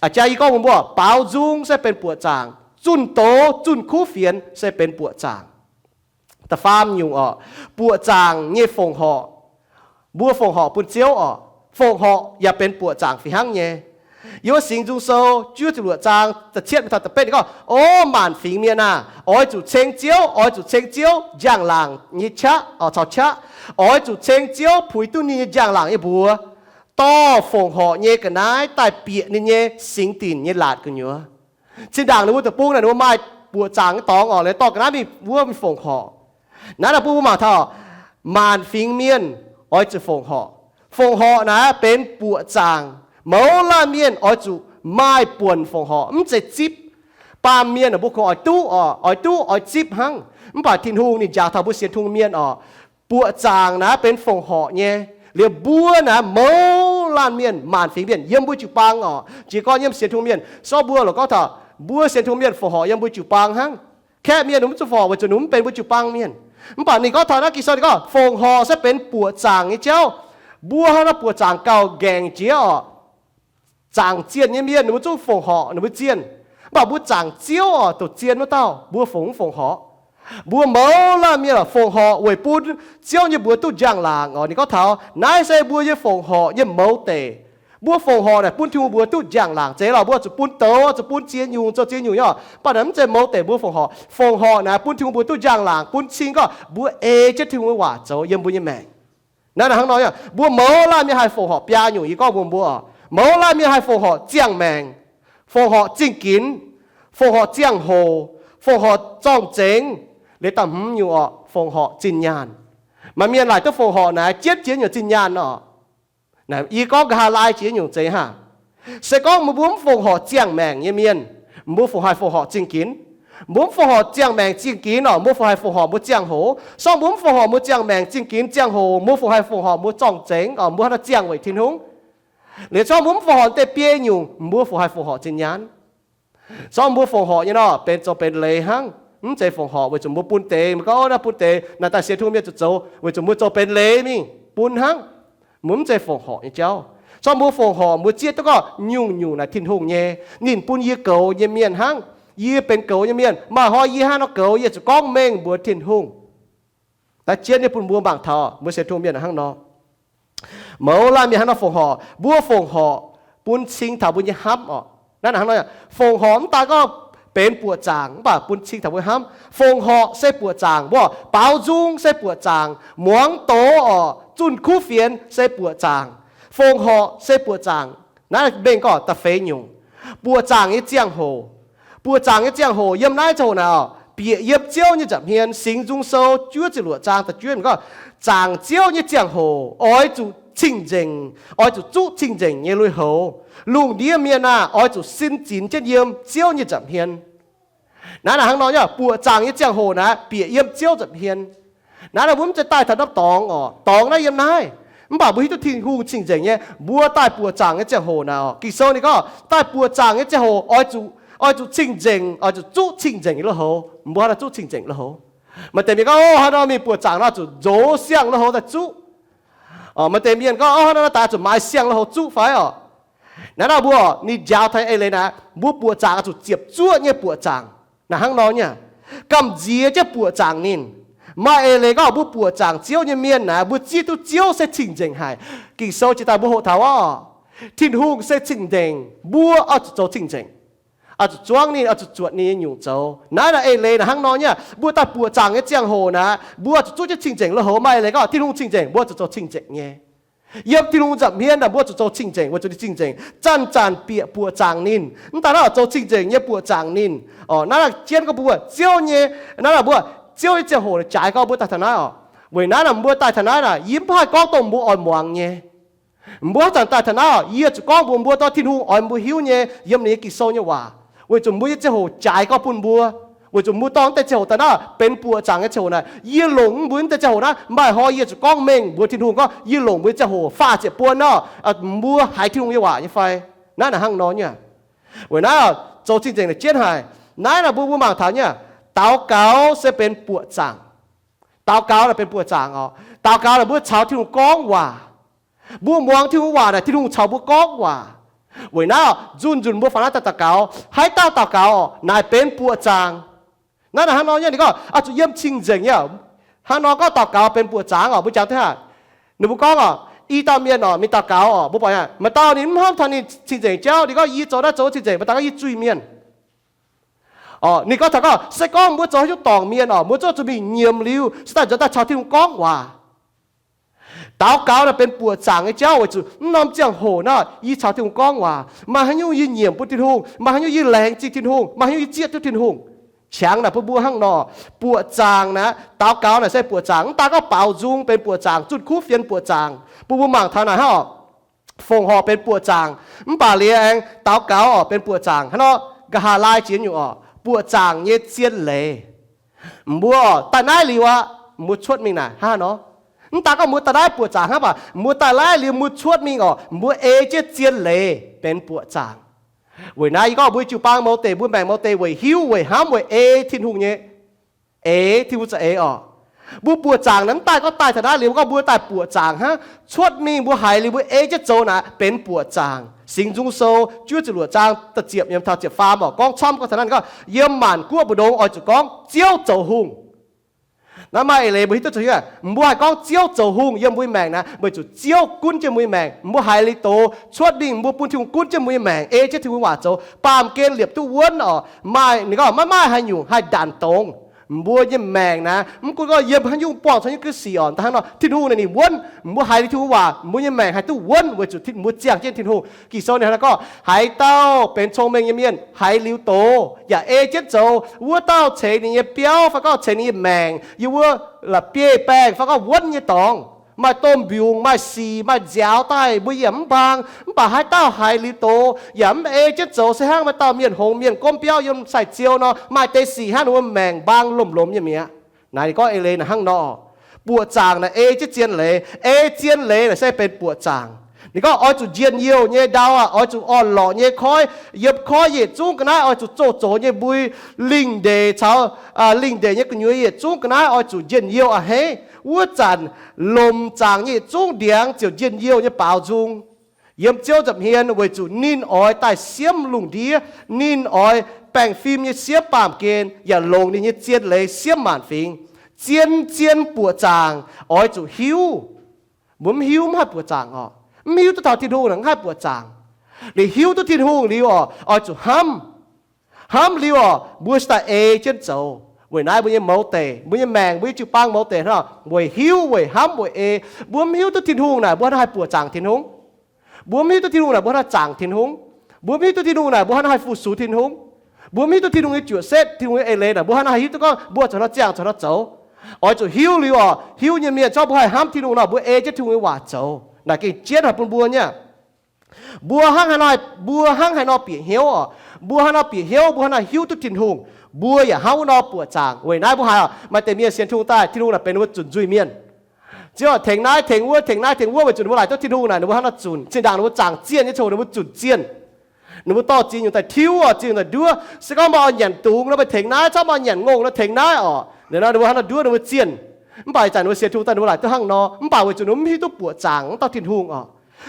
A'jang yie gorngv mbuox mbuo, baaux nzung se benx buoqc zaangc. Zunh doz, zunh kuv fienx se benx buoqc zaangc. Da'faam nyungc oc, buoqc zaangc nyei fongc horc. Mbuo fongc horc bun Ziouv oc, fongc horc yaac benx buoqc zaangc fih hnangv nyei. Yiem wuov Singx Nzung Sou juov ziepc luoqc zaang da'cietv mingh taux da'betv ninh gorngv, O maanc fingx mienh aah! Oix zuqc ceng Ziouv, oix zuqc ceng Ziouv njang-laangc nyei qaqv, caux qaqv. Oix zuqc ceng Ziouv puix duqv ninh nyei njang-laangc nyei mbuox, dorh fongc horc nyei ga'naaiv daaih bieqc ninh nyei singx dinc nyei laatc gu'nyuoz. Zinh ndaangc ninh mbuo deic-bung naaic ninh mbuo maaih buoqc zaangc nyei dorngx oc, liuz dorh ga'naaiv mingh wuov mingh fongc horc. Naaiv naaic bun mbuo mangc taux maanc fingx mienh oix zuqc fongc horc. Fongc horc naaiv benx buoqc zaangc. Mouz laanh mienh oix zuqc maaih buonc fongc horc, mv zeiz zipv. Baamh mienh mbuo kungx oix duqv oc, oix duqv oix zipv hnangv. Mv baac Tin-Hungh ninh njaaux taux mbuo sienx Tin-Hungh mienh oc, buoqc zaangc naaiv benx fongc horc nyei. Liuz mbuo naaiv mouz laanh mienh, maanc fingx mienh yiem mbuo jiu-baang oc. Jiez gorn yiem sienx Tin-Hungh mienh, sortv mbuo lorqc gorngv taux mbuo sienx Tin-Hungh mienh fongc horc yiem mbuo jiu-baang hnangv. Kaeqv mienh ninh mv zuqc fongc horc weic zuqc ninh mv benx mbuo jiu-baang mienh. Mv baac ninh gorngv taux naaiv Ging-Sou ninh gorngv fongc horc se benx buoqc zaangc nyei jauv. Mbuo hnangv naaiv buoqc zaangc gauh nqaengc jiex oc. Zaangc zienh nyei mienh ninh mbuo zungv fongc horc ninh mbuo zienh. Mv baac mbuo zaangc Ziouv oc, douc zien wuov dauh, mbuo fongc mv fongc horc? Mbuo mouz laanh mienh oc, fongc horc weic bun Ziouv nyei mbuox duqv njang-laangc oc. Ninh gorngv taux naaiv se mbuo nyei fongc horc nyei mouz deic. Mbuo fongc horc naaic bun Tin-Hungh mbuox duqv njang-laangc. Zeiz lorqc, mbuo zuqc bun douz, zuqc bun ziex nyungc, zoux ziex nyungc nyei oc. Mv baac naaiv mv zeiz mouz deic mbuo fongc horc. Fongc horc naaiv bun Tin-Hungh mbuox duqv njang-laangc, bun cing gorngv mbuo ei jienv Tin-Hungh nyei waac zoux yiem mbuo nyei maengc. Naaiv hnangv nor, mbuo mouz laanh mienh haih fongc horc biaa nyungc. Yie gorngv mbuox mbuo, mouz laanh mienh haih fongc horc ziangh maengc, fongc horc zingh ginx, fongc horc ziangh hoc, fongc horc zorng-zengx. Liuz da'hmz nyungc oc, fongc horc zinh nyaanh. Maaih mienh laaic duqv fongc horc naaiv jienv jiex nyungc zinh nyaanh oc. Yie gorngv nqa'haav laai jiex nyungc zeiz hnangv. Se gorngv mbuo mv fongc horc ziangh maengc nyei mienh, mbuo fungc haih fongc horc zingh ginx? Mbuo mv fongc horc ziangh maengc zingh ginx oc, mbuo fungc haih fongc horc mbuo ziangh hoc? Sorng mbuo mv fongc horc mbuo ziangh maengc zingh ginx ziangh hoc, mbuo fungc haih fongc horc mbuo zorng-zengx oc, mbuo haaix nor ziangh weic Tin-Hungh? Liuz sorng mbuo mv fongc horc deix biei nyungc, mbuo fungc haih fongc horc zinh nyaanh? Sorng mbuo fongc horc nyei nor, benx zoux benx leiz hnangv. Mv zeiz fongc horc weic zuqc mbuo bun deix, mbuo gorngv naaiv bun deix naaic daaih sienx Tin-Hungh mienh zuqc zoux, weic zuqc mbuo zoux benx leiz mingh bun hnangv. Mbuo mv zeiz fongc horc nyei jauv. Sorng mbuo fongc horc mbuo zieqv duqv gorngv nyungc-nyungc naaic Tin-Hungh nyei, ninh bun yie goux nyei mienh hnangv. Yie benx goux nyei mienh, maaih hnoi yie hnangv nor goux, yie zuqc gorngv mengh mbuox Tin-Hungh. Naaiv jienv nyei bun mbuo mangc taux mbuo sienx Tin-Hungh mienh hnangv nor. Mouz laanh mienh hnangv nor fongc horc, mbuo fongc horc bun cing taux mbuo nyei hnamv oc. Naaiv hnangv nor, fongc horc mv daan gorngv benx buoqc zaangc, mv baac bun cing taux mbuo hnamv. Fongc horc se buoqc zaangc, mbuo baaux nzung se buoqc zaangc, muangx doz oc, zunh kuv fienx se buoqc zaangc. Fongc horc se buoqc zaangc. Naaiv mengh gorngv da'feix nyungc, buoqc zaangc nyei ziangh hoc. Buoqc zaangc nyei ziangh hoc yiem naaiv ziangh hoc naaic oc, bieqc yiem Ziouv nyei nza'hmien. Singx Nzung Sou juov ziepc luoqc zaang da'juov gorngv, zaangc Ziouv nyei ziangh hoc oix zuqc cing-nzengc, oix zuqc zuqv cing-nzengc nyei lui-houx. Lungh ndiev mienh aah! Oix zuqc sin zinx jienv yiem Ziouv nyei nza'hmien. Naaiv hnangv nor, buoqc zaangc nyei ziangh hoc naaic bieqc yiem Ziouv nza'hmien. Naaiv mbuo mv zeiz daaih taux norm dorngx oc, dorngx naaiv yiem naaiv. Mv baac mbuo hiuv duqv Tin-Hungh cing-nzengc nyei, mbuo daaih buoqc zaangc nyei ziangh hoc naaic oc. Ging-Sou ninh gorngv daaih buoqc zaangc nyei ziangh hoc oix zuqc, oix zuqc cing-nzengc, oix zuqc zuqv cing-nzengc nyei lui-houx. Mbuo hnangv naaiv zuqv cing-nzengc lui-houx. Maaih deix mienh gorngv, O, hnangv nor mingh buoqc zaangc nor zuqc nzox siang-lui-houx daaih zuqv. Maaih deix mienh gorngv, O, hnangv nor daaih zuqc maaiz siang-lui-houx zuqv fai oc. Naaiv nor mbuo ninh njaaux taux eix leiz naaic, mbuo buoqc zaangc oix zuqc ziepc zuoqv nyei buoqc zaangc. Naaiv hnangv nor nyei, gamh nziex jienv buoqc zaangc ninh. Maaih eix leiz gorngv mbuo buoqc zaangc Ziouv nyei mienh naaic, mbuo zieqv duqv Ziouv se cing-nzengc haic. Ging-Sou jiex daaih mbuo hoqc taux oc, Tin-Hungh se cing-nzengc, mbuo oix zuqc zoux cing-nzengc. oix zuqc zuangv ninh, oix zuqc zuotc ninh nyei nyungc zoux. Naaiv naaic eix leiz naaic hnangv nor nyei aqv. Mbuo daaih buoqc zaangc nyei ziangh hoc naaic, mbuo oix zuqc zuqv jienv cing-nzengc. Lo houx maaih eix leiz gorngv Tin-Hungh cing-nzengc, mbuo oix zuqc zoux cing-nzengc nyei. Yiem Tin-Hungh nza'hmien naaic mbuo zuqc zoux cing-nzengc, weic zuqc ninh cing-nzengc, zanc-zanc bieqc buoqc zaangc ninh. Mv daaih naaiv oix zoux cing-nzengc nyei buoqc zaangc ninh. Naaiv naaic jienv gorngv mbuo Ziouv nyei, naaiv naaic mbuo Ziouv nyei ziangh hoc jaaix gorngv mbuo daaih taux naaiv oc. Weic naaiv naaic mbuo daaih taux naaiv naaic, yie mv haih gorngv dongh mbuo oix muangx nyei. Mbuo haaix zanc daaih taux naaiv oc, yie zuqc gorngv mbuox mbuo dorh Tin-Hungh oix mbuo hiuv nyei yiem ninh nyei Ging-Sou nyei waac, weic zuqc mbuo nyei ziangh hoc jaaix gorngv bun mbuo. Weic zuqc mbuo dorh mv deix ziangh hoc daaih naaiv benx buoqc zaangc nyei ziangh hoc naaiv, yie longc mv mbuo mv deix ziangh hoc naaiv, maaih hnoi yie zuqc gorngv mengh mbuox Tin-Hungh gorngv yie longc mbuo nyei ziangh hoc faah ziepc buonc nor, mbuo haiz Tin-Hungh nyei waac nyei fai? Naaiv naaic hnangv nor nyei aqv. Weic naaiv zoux cing-nzengc naaic jienv haic. Naaiv naaic mbuo, mbuo mangc taux nyei aqv, daux gaux se benx buoqc zaangc. Daux gaux naaic benx buoqc zaangc oc. Daux gaux naaic mbuo caux Tin-Hungh gorngv waac. Mbuo muangx Tin-Hungh waac naaic, Tin-Hungh caux mbuo gorngv waac. Weic naaiv nzunc nzunc mbuo faaux naaiv daaih daux gaux, haaix dauh daux gaux oc, naaic benx buoqc zaangc. Naaiv naaic hnangv nor nyei, ninh gorngv oix zuqc yiem cing-nzengc nyei. Hnangv nor gorngv daux gaux benx buoqc zaangc oc, mbuo jangx duqv haaix? Ninh mbuo gorngv oc, i dauh mienh oc, mingh daux gaux oc, mbuo buatc maaih dauh ninh mv hnamv taux ninh cing-nzengc jauv, ninh gorngv yie zoux naaiv zoux cing-nzengc, maaih dauh gorngv yie zuiz-mienh. Oc, ninh gorngv taux gorngv se gorngv mbuo zoux haaix nyungc dorngc mienh oc, mbuo zuqc zuqc mingh nyiemc liuz se daaih nzuonx daaih caux Tin-Hungh gorngv waac. Daux gaux naaic benx buoqc zaangc nyei jauv weic zuqc mv norm ziangh hoc naaiv yie caux Tin-Hungh gorngv waac, maaih haaix nyungc yie nyiemc bun Tin-Hungh, maaih haaix nyungc yie laengz zingh Tin-Hungh, maaih haaix nyungc yie zieqv duqv Tin-Hungh. Qangx naaic bun mbuo hnangv nor, buoqc zaangc naaic, daux gaux naaic se buoqc zaangc, mv daaih gorngv baaux nzung benx buoqc zaangc, zunh kuv fienx buoqc zaangc. Bun mbuo mangc taux naaic hnangv oc, fongc horc benx buoqc zaangc, mv baac liuz aengx daux gaux oc benx buoqc zaangc. Hnangv nor, nqa'haav laai jiex nyungc oc, buoqc zaangc nyei zien leiz. Mbuo oc daaih naaiv liuz aqv, mbuo cuotv mingh naaic hnangv nor. Mv daaih gorngv mbuo daaih naaiv buoqc zaangc hnangv, mv baac mbuo daaih naaiv liuz mbuo cuotv mingh oc, mbuo ei jienv zien leiz benx buoqc zaangc. Weic naaiv yie gorngv mbuo jiu-baang mouz deic, mbuo maengc mouz deic weic hiuv, weic hnamv, weic ei Tin-Hungh nyei, ei Tin-Hungh za'eix oc. Mbuo buoqc zaangc naaic mv daaih gorngv daaih taux naaiv liuz gorngv mbuo daaih buoqc zaangc hnangv. Cuotv mingh mbuo haiz liuz mbuo ei jienv zoux naaic benx buoqc zaangc. Singx Nzung Sou juov ziepc luoqc zaang da'ziepc yiem taux ziepc faam oc, gorngv camv gorngv taux naaiv, ninh gorngv yiem maanc guoqv mbu'ndongx oix zuqc gorngv Ziouv zoux hungh. Naaiv maaih eix leiz mbuo hiuv duqv zoux hiuv, mbuo haih gorngv Ziouv zoux hungh yiem mbuo nyei maengc naaiv, weic zuqc Ziouv gunv jienv mbuo nyei maengc. Mbuo haiz liuz doz, cuotv mingh mbuo bun Tin-Hungh gunv jienv mbuo nyei maengc, ei jienv Tin-Hungh waac zoux, baamh gen liepc duqv wuonv oc. Maaih, ninh gorngv maiv maaih haaix nyungc haih ndanc dongz mbuo nyei maengc naaiv. Mv gunv gorngv yiem haaix nyungc buangh caux haaix nyungc ga'sic oc, hnangv nor Tin-Hungh naaic ninh wuonv, mbuo haiz liuz Tin-Hungh waac, mbuo nyei maengc haih duqv wuonv weic zuqc mbuo ziangh jienv Tin-Hungh. Ging-Sou ninh hnangv nor gorngv, haaix dauh benx cong-mengh nyei mienh haiz liuz doz yaac ei jienv zoux, wuov dauh ceix ninh nyei biauv fai gorngv ceix ninh nyei maengc yiem wuov la'bieiv-baengh fai gorngv wuonv nyei dorngx, maaih domh mbiungc, maaih sic, maaih nziaaux daaih, mbuo yaac mv mbaang. Mv baac haaix dauh haiz liuz doz yaac mv ei jienv zoux, se hnangv maaih dauh mienh hngongx mienh gomv biauv yiem sai-ziou nor, maaih deix sic hnangv, ninh mbuo maengc mbaang lomh lomh nyei mi'aqv. Naaiv ninh gorngv eix leiz naaic hnangv nor, buoqc zaangc naaic ei jienv zien leiz. Ei zien leiz naaic se benx buoqc zaangc. Ninh gorngv oix zuqc njien-youh nyei ndau aqv, oix zuqc orn-lorqc nyei koiv, yiem koiv yietc zungv ga'naaiv oix zuqc zoux zoux nyei mbui, lingh ndeic caux lingh ndeic nyei gu'nyuoz yietc zungv ga'naaiv oix zuqc njien-youh a'hneiv. Wuov zanc lomc zaangc nyei yietc zungv ndiangx ziouc njien-youh nyei baaux nzung yiem Ziouv nza'hmien, weic zuqc ninh oix daaih siemv lungh ndiev. Ninh oix baengh fim nyei siemv baamh gen yaac longc ninh nyei zien leiz siemv maanc fingx. Zien, zien buoqc zaangc oix zuqc hiuv. Mbuo mv hiuv mv haih buoqc zaangc oc. Mv hiuv duqv taux Tin-Hungh naaic mv haih buoqc zaangc. Liuz hiuv duqv Tin-Hungh liuz oc, oix zuqc hnamv. Hnamv liuz oc, mbuo cingx daaih ei jienv zoux. Weic naaiv mbuo nyei mouz deic, mbuo nyei maengc, mbuo nyei jiu-baang mouz deic hnangv, weic hiuv, weic hnamv, weic ei. Mbuo mv hiuv duqv Tin-Hungh naaic mbuo hnangv haih buoqc zaangc Tin-Hungh. Mbuo mv hiuv duqv Tin-Hungh naaic mbuo hnangv zaangc Tin-Hungh. Mbuo mv hiuv duqv Tin-Hungh naaic mbuo hnangv haih fu-sux Tin-Hungh. Mbuo mv hiuv duqv Tin-Hungh nyei juoqc setv, Tin-Hungh nyei eix leiz naaic mbuo hnangv haih hiuv duqv gorngv mbuo zuqc hnangv ziangh, zuqc hnangv zoux. Oix zuqc hiuv liuz oc, hiuv nyei mienh zorqv mbuo haih hnamv Tin-Hungh nor, mbuo ei jienv Tin-Hungh nyei waac zoux. Naaic gengh jienv haic bun mbuo nyei. Mbuo hnangv haaix nor, mbuo hnangv haaix nor bieqc hnyouv oc. Mbuo hnangv nor bieqc hnyouv, mbuo hnangv nor hiuv duqv Tin-Hungh, mbuo yaac hnangv wuov nor buoqc zaangc. Weic naaiv mbuo haiz oc, maaih deix mienh sienx Tin-Hungh daaih, Tin-Hungh naaic benx ninh mbuo zunc nzuih mienh. Ziouv tengx naaiv tengx wuov, tengx naaiv tengx wuov, weic zuqc ninh mbuo laaic duqv Tin-Hungh naaic, ninh mbuo hnangv nor zunc. Zinh ndaangc ninh mbuo zaangc zienh nyei ziangh hoc ninh mbuo zunc zienh. Ninh mbuo dorh ziex nyungc daaih tiuv oc, ziex nyungc daaih nduov. Se gorngv maaih oix nyanc dungz nor, meih tengx naaiv, zorqv maaih oix nyanc ngongh nor, tengx naaiv oc. Ninh nor ninh mbuo hnangv nor nduov ninh mbuo zienh. Mv baac ih zanc ninh mbuo sienx Tin-Hungh daaih ninh mbuo laaic duqv hnangv nor, mv baac weic zuqc ninh mbuo mv hiuv duqv buoqc zaangc wuov dauh Tin-Hungh oc.